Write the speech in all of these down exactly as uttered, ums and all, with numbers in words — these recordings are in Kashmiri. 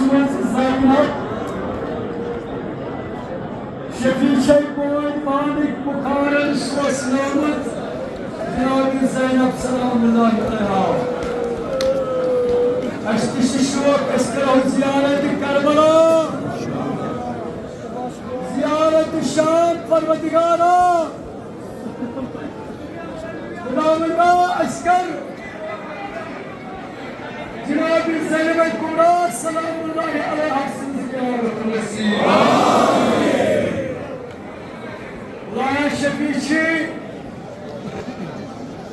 منٛز زینب، شفیع چھے بوے پانٕکۍ بُخارن سوسنٲومٕژ جناب زینب سلام اللہ علیہا۔ اَسہِ تہِ چھُ شوق، أسۍ کرو زیارت کربلا، زیارت شام پروردگارا۔ خداوندا، اَسہِ کر جناب زینب کبریٰ سلام اللہ علیہا سٕنٛز زیارت نصیب۔ خدایا شفیع چھِ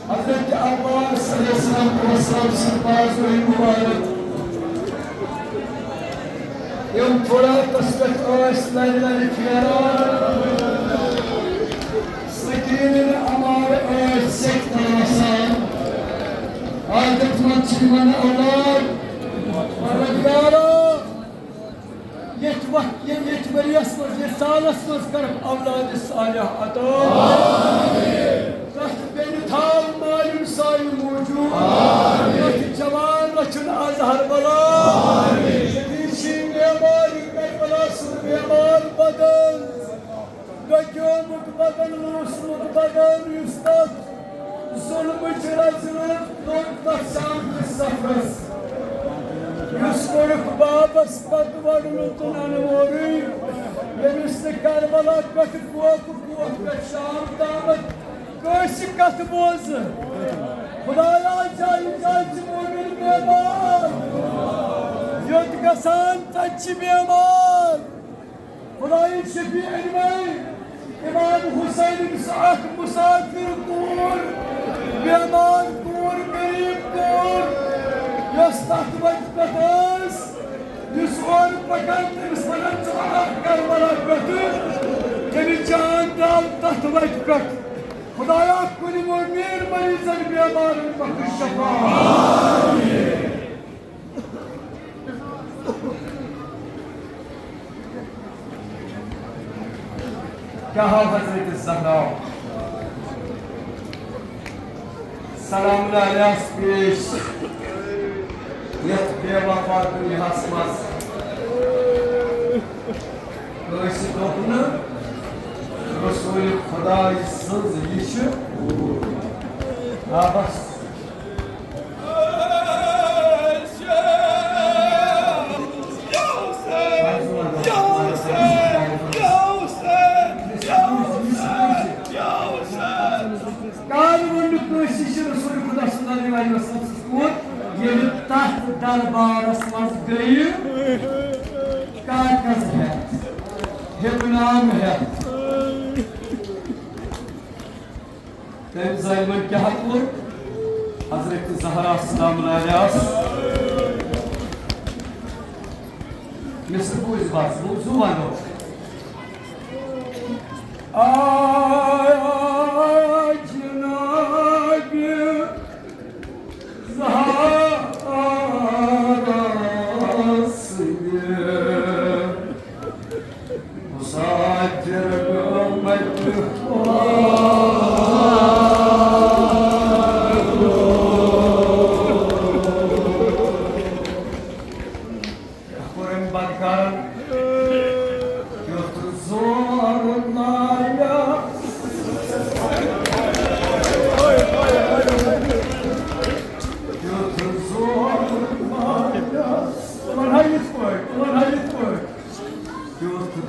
حضرت عباس علیہ السلام والسلام سٕنٛدۍ بازوٕے مُبارک، یِم فُراتس پٮ۪ٹھ ٲسۍ لرِ لرِ پھیران، سکیٖنہٕ عمارٕ ٲسۍ سیٚکہِ تل آسان۔ عادت منٛز چھِ یِمن اولاد، پروردگارا، یتھ وقت، یتھ ؤریس منٛز، یتھ سالس منٛز کرکھ اولاد صالح عطا۔ تتھ بیٚنہِ تھاو مالیُن سایہِ موٗجوٗب۔ تتھ جوان رچھُن از ہر بلا۔ شدید چھِ بیمار کربلا سُنٛد بیمار بدن، گۄگیومُت بدن، لوٗسمُت بدن، یُس تتھ ظُلمٕچ رزِ لوٚگ تتھ شام کِس سفرس۔ یُس کوٚرُکھ بابس پتہٕ وڑنُک تہٕ ننہٕ وورُے، ییٚمِس نہٕ کربلا پٮ۪ٹھ کوفہٕ کوف پٮ۪ٹھ شام تامتھ کٲنٛسہِ کتھ بوزٕ۔ خدایا، جایہِ جایہِ چھِ مومن بیمار، یوٚت گژھان تتہِ چھِ بیمار۔ خدایہِ شفیع أنۍ وۄنۍ امام حسین سُہ اکھ مسافر کوٗر، بیمار کوٗر، غریب کوٗر، یۄس تتھ وتہِ پٮ۪ٹھ ٲس، یُس اورٕ پکان تٔمِس ونان، ژٕ وَن اکھ کربلا پٮ۪ٹھٕ، ییٚلہِ جان درٛاو تتھ وتہِ پٮ۪ٹھ۔ خدایا، کُنہِ مومن مریضن بیمارن بخش شفا۔ کیٛاہ آو حضرت زہرا سلام اللہ علیہس پیش یتھ بے وفا دنیاہس منٛز؟ کٲنٛسہِ دوٚپ نہٕ رسول خدایہِ سٕنٛز یہِ چھِ۔ آ، بس۔ کر ووٚن نہٕ کٲنٛسہِ چھِ رسول خدا صلی اللہ علیہ وسلم سٕنٛز کوٗر، ییٚلہِ تتھ دربارس منٛز گٔیہِ کاغذ ہٮ۪تھ، ہیٚمنام ہٮ۪تھ۔ تٔمۍ ظٲلمن کیٛاہ کوٚر؟ حضرت زہرا سلام اللہ علیہس مِصر بوٗزۍ بس، بہٕ زُو ونو۔ آ جناب زہرا سٕنٛدِ مسافر گٲمٕتۍ۔ کوٚر أمۍ بدکارن کیُتھ ظلم لایا، کیُتھ ظلم لایا۔ ژٕ وَن ہا یِتھ پٲٹھۍ، ژٕ وَن ہا یِتھ پٲٹھۍ۔ کیُتھ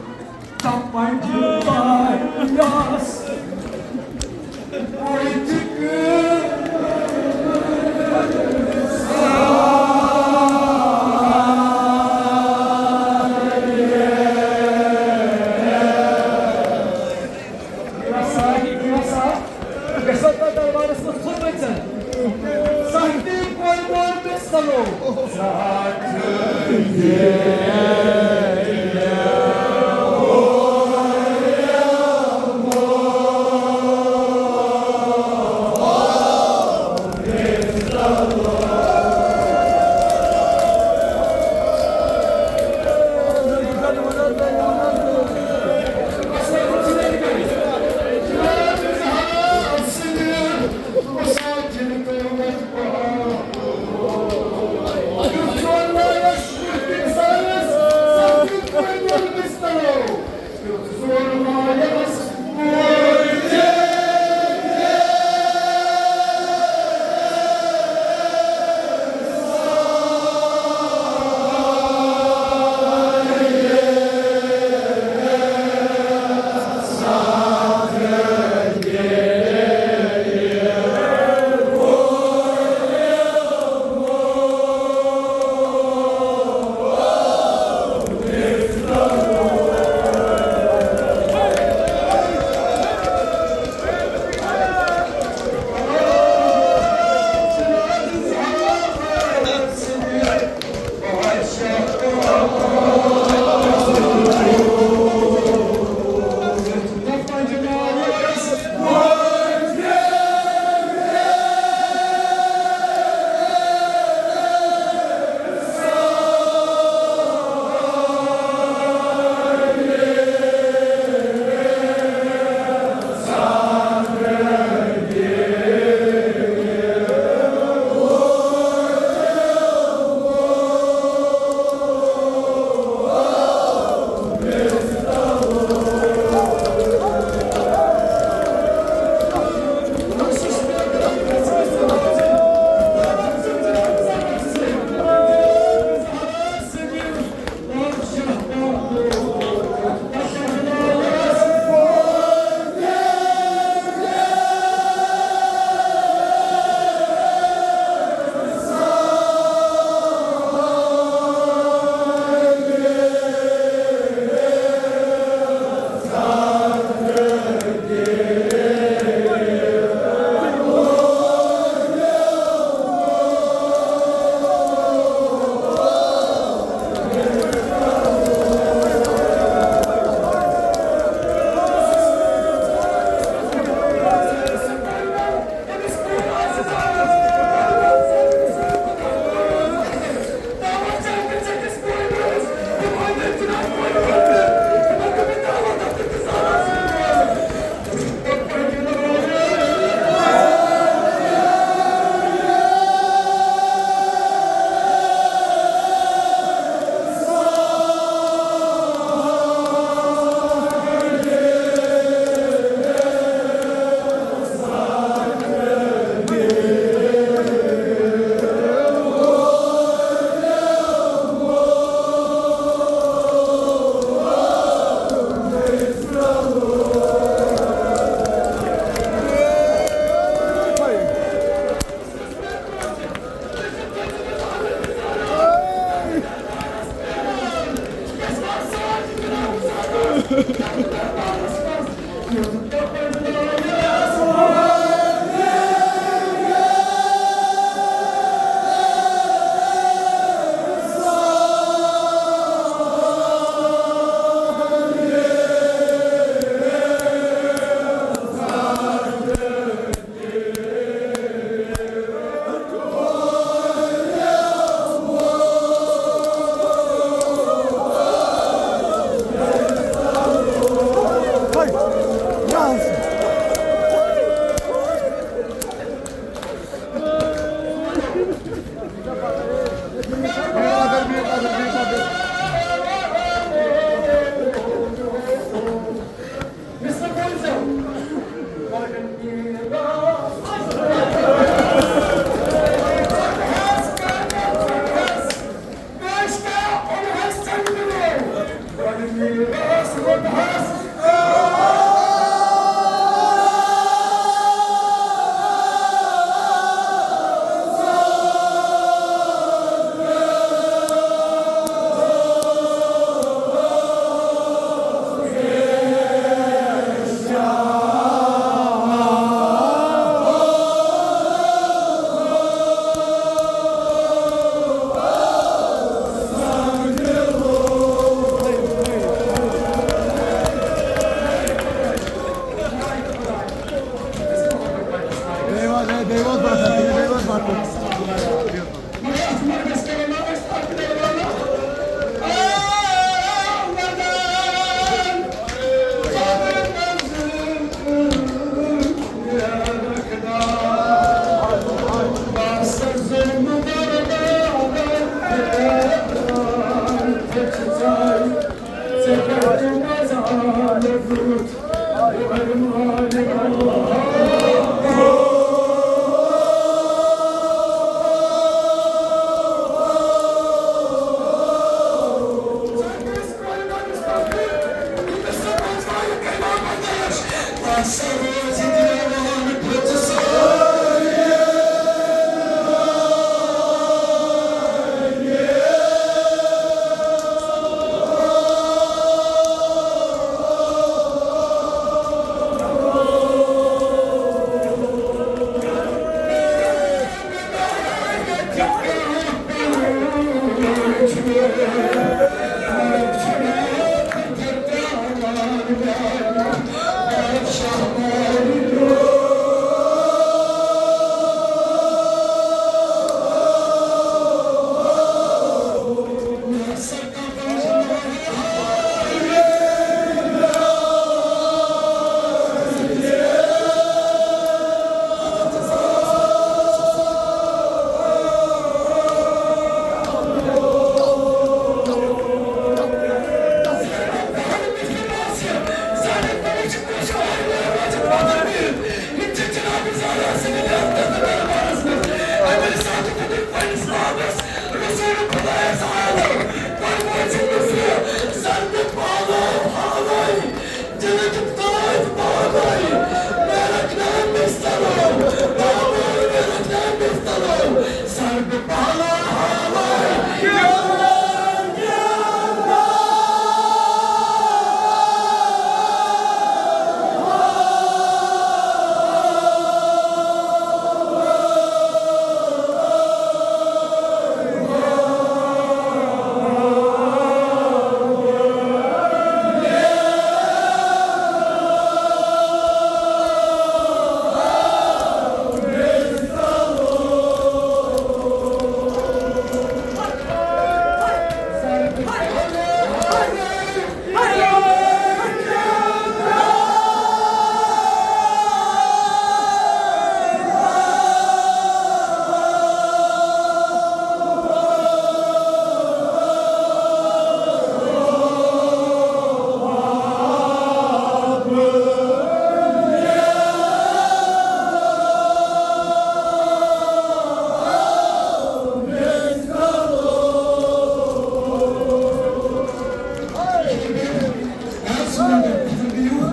تپن جلوایس۔ گژھو تتھ دربارس منٛز خطبہٕ ژن۔ سختی کوٚر مےٚ سلو۔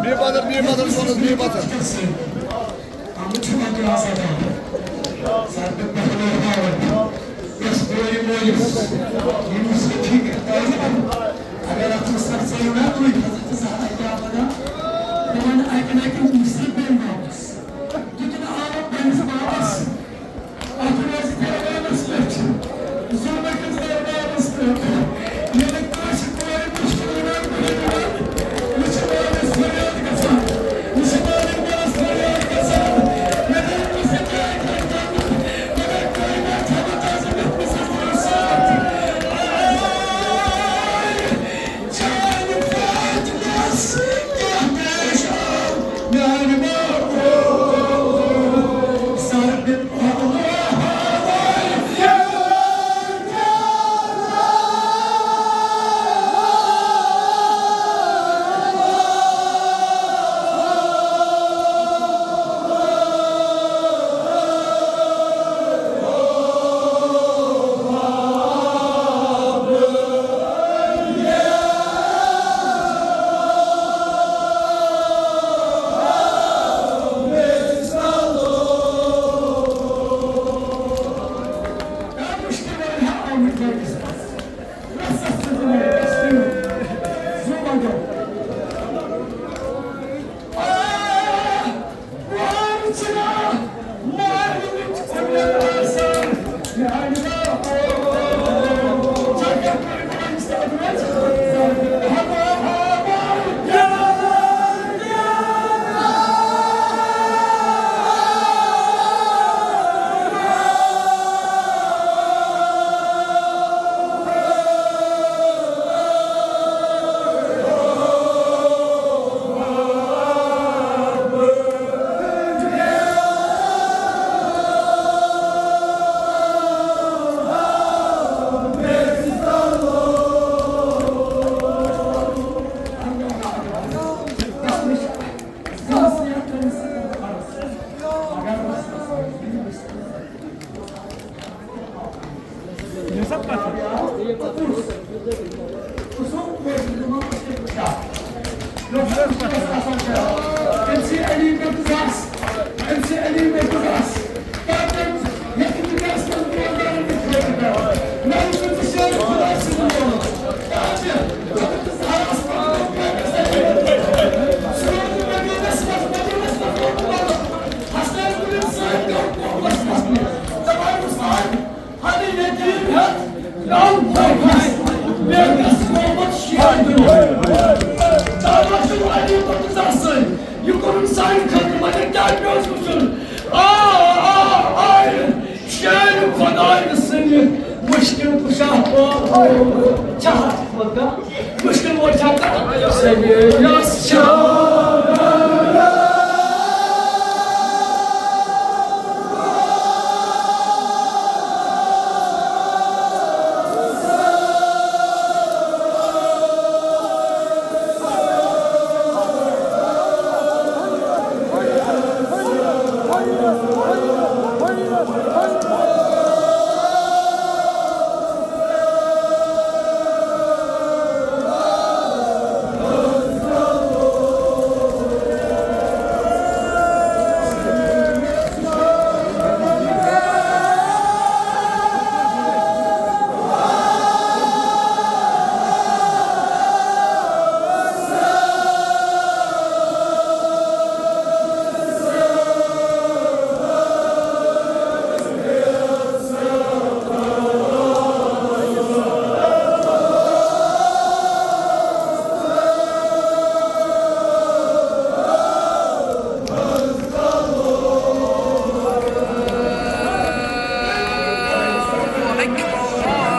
بیٚیہِ بدل، بیٚیہِ بدل، سونس بیٚیہِ بدل۔ اَمُت چھُ وۄنۍ کلاس اَتھ اَکھ۔ سر تہٕ پہلے ہاوان۔ یۄس کورِ مٲلِس ییٚمِس سۭتۍ فِکرِ تعلیم، اگر اَتھ منٛز سر ژٔیِو نا تُہۍ، حضرت زہرا کیٛاہ وَنان؟ دَپان اَکہِ لَٹہِ مصرِ پیٚیہِ واپس۔ یہِ تہِ نہٕ آو پنٛنِس باپس۔ اَتھ روزِ دیوانَس پٮ۪ٹھ، ظُلمہٕ کِس دیوانَس پٮ۪ٹھ۔ ییٚلہِ کٲنٛسہِ کورِ مُشکِل یِوان، بُرٕ یِوان، یہِ چھِ مٲلِس فریاد گژھان، یہِ چھِ مٲلِس فریاد گژھان۔ مےٚ دیٖتو سکایت لَگان، مگر کائنات چھَنہٕ تَس مےٚ کُس ساتھ۔ یہِ کوٚرُن سانہِ خٲطرٕ، مگر کیٛاہ پیوٚو اَسہِ وٕچھُن؟ آ، آ، آ، شٲعر خۄداے سٕنٛدِ مُشکِل کُشا پٲٹھۍ چھا ہتھ وۄنۍ کانٛہہ؟ مُشکِل وۄنۍ چھا کانٛہہ؟ سیٚدِ یۄس چھا